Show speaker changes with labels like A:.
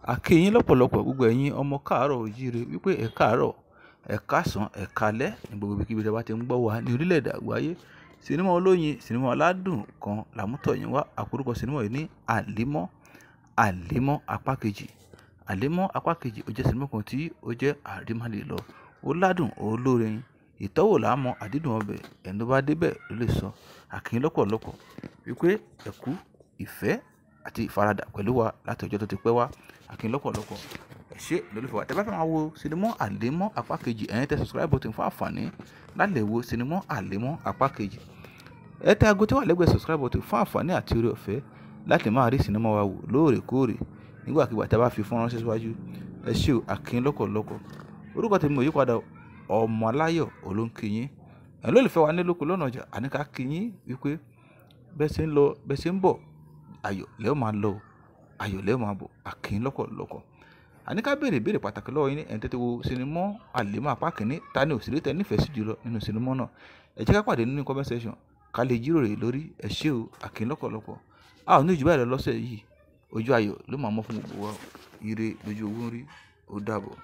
A: A kí yín lọ́pọ̀lọpọ̀ gbogbo ẹ̀yin ọmọ káàárọ̀ oòjíire wípé ẹ káàárọ̀, ẹ káàsán, ẹ káalẹ́ ní gbogbo ibikíbi tí ẹ bá ti ń gbọ́ wa ní orílẹ̀-èdè àgbáyé. Sinimá olóyin, sinimá aládùn kan là mú tọ̀ yín wá. Àkórúkọ sinimá yìí ní Àlímọ́, Àlímọ́ apá kejì. Àlímọ́ apá kejì ó jẹ́ sinimá kan tí ó jẹ́ àrímálè lọ. Ó ládùn, ó lórin. Ìtọ́wò là á mọ àdídùn ọbẹ̀, ẹni tó bá dé bẹ̀ ló lè sọ. A kí yín lọ́pọ̀lọpọ̀ wípé ẹ kú ìfẹ́ àti ìfaradà pẹ̀lú wa láti ọjọ́ tó ti pẹ́ wá. A kí yín lọ́pọ̀lọpọ̀. Ẹ ṣé lólùfẹ́ wa. Tẹ bá fẹ́ máa wo sinimá Àlímọ́ apá kejì, ẹ̀yin tẹ subscribe button fún àǹfààní láti lè wo sinimá Àlímọ́ apá kejì. Ẹ tẹ ago tí wà lẹ́gbẹ̀ẹ́ subscribe button fún àǹfààní àti oore ọ̀fẹ́ láti máa rí sinimá wa wò lóòrèkóòrè nígbàkigbà tí a bá fi fọ́nrán síwájú. Ẹ ṣé o, a kí yín lọ́pọ̀lọpọ̀. Orúkọ tèmi ò yípadà, ọmọ aláyọ̀ ló ń kí yín. Ẹ̀yin olólùfẹ́ wa ní lóko lọ́nà ọjà, àní ká kí yín wípé bẹ́ẹ̀ ṣe ń lọ, bẹ́ẹ̀ ṣe ń bọ̀, ayọ̀ lẹ́ ó máa lọ, ayọ̀ lẹ́ ó máa bọ̀. A kí yín lọ́pọ̀lọpọ̀. Àní ká béèrè ìbéèrè pàtàkì lọ́wọ́ yín ní ẹ̀yin tẹ́tí wo sinimá Àlímọ́ apá kìíní, ta ni òṣèré tẹ nífẹ̀ẹ́ sí jùlọ nínú sinimá náà? Ẹ jẹ́ ká pàdé nínú comment section ká lè jíròrò lórí. Ẹ ṣé o, a kí yín lọ́pọ̀lọpọ̀. A ò ní jù báyìí lọ lọ́sẹ̀ yìí. Ojú ayọ̀ ló máa mọ́ fún gbogbo wa. Ire lójú owó ń rí. Ó dàbọ̀.